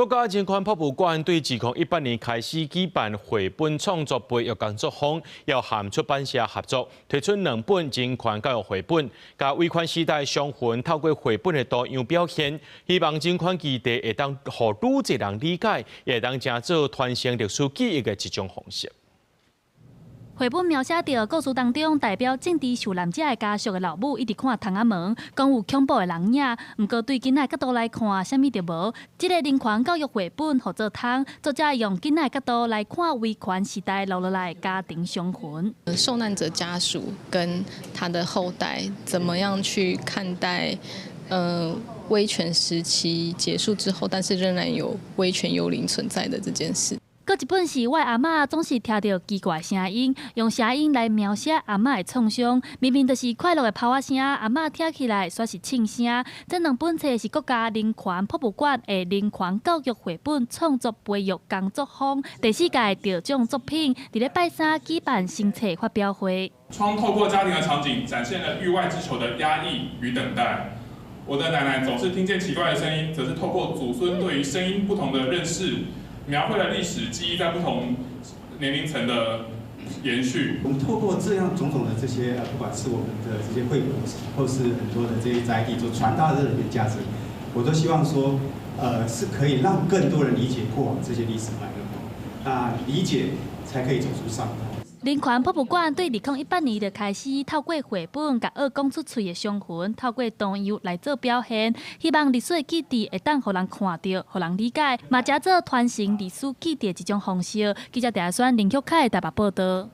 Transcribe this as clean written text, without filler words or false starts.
國家人權博物館對2018年開始舉辦繪本創作培育工作坊，又和出版社合作推出兩本人權教育繪本，共威權時代傷痕透過繪本的圖樣表現，希望人權議題會當予愈濟人理解，也會當成做傳承歷史記憶的一種方式。繪本描寫著故事當中代表政治受難者的家屬的老母，一直看窗仔門，講有恐怖的人影。毋過對囡仔角度來看，啥物都無。這个人權教育繪本號做窗，作者用囡仔角度來看威權時代留落來的家庭傷痕。受難者家屬跟他的後代，怎麼樣去看待？威權時期結束之後，但是仍然有威權幽靈存在的這件事。閣一本是我阿嬤總是聽著奇怪聲音，用聲音來描寫阿嬤的創傷。明明就是快樂的炮仔聲，阿嬤聽起來煞是銃聲。這兩本冊是國家人權博物館的人權教育繪本創作培育工作坊第四屆得獎作品，佇咧拜三舉辦新冊發表會。窗透過家庭的場景，展現了域外之囚的壓抑與等待。我的奶奶總是聽見奇怪的聲音，則是透過祖孫對於聲音不同的認識，描繪了歷史記憶在不同年齡層的延續。我們透過這樣種種的這些，不管是我們的這些繪本，或是很多的這些載體，所傳達的這些價值，我都希望說，是可以讓更多人理解過往這些歷史脈絡，那理解才可以走出傷痛。人權博物館對2018年就開始透過繪本，共愛講出喙的傷痕，透過圖樣來做表現，希望歷史的記憶會當予人看著，予人理解，嘛成做傳承歷史記憶的一種方式。記者鄭選林旭凱台北報道。